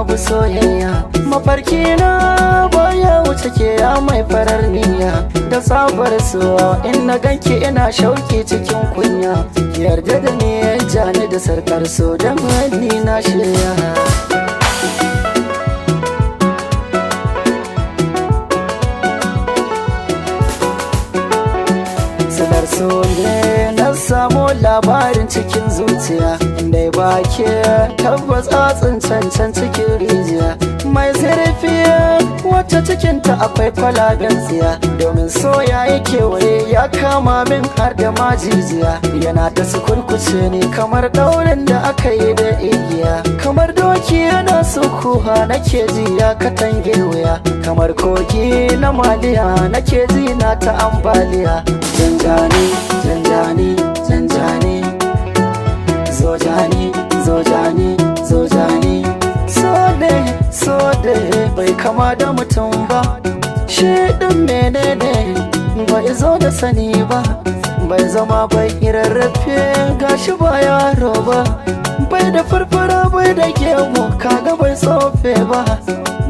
Babu soyayya. Mafarki na baya wuce ke, ya mai farar niyya da tsabar so. In na ganki ina shauki cikin kunya. Ki yarda da ni, jani da sarkar so, don ni na shirya. Silar so ne na samu labarin cikin zuciya, inda ba ke tabbas tsatsin cancan cikin rijiya mai zurfi, wacce cikinta akwai kwalaben tsiya. Domin soya ya kewaye ya kama min har da majijiya, yana ta sukurkuce ne kamar daurin da aka yi da igiya. Kamar doki yana sukuha nake ji ya katange wuya, kamar kogi na maliya nake ji na ta ambaliya. Janjani, janjani, janjani, zojani, zojani, zojani. So ne, so ne, bai kama da mutum ba. Shi din menene? Bai zo da sani ba, bai zama bai rarrafe, gashi ba yaro ba, bai da farfara, bai da gemu, kaga bai tsofe ba.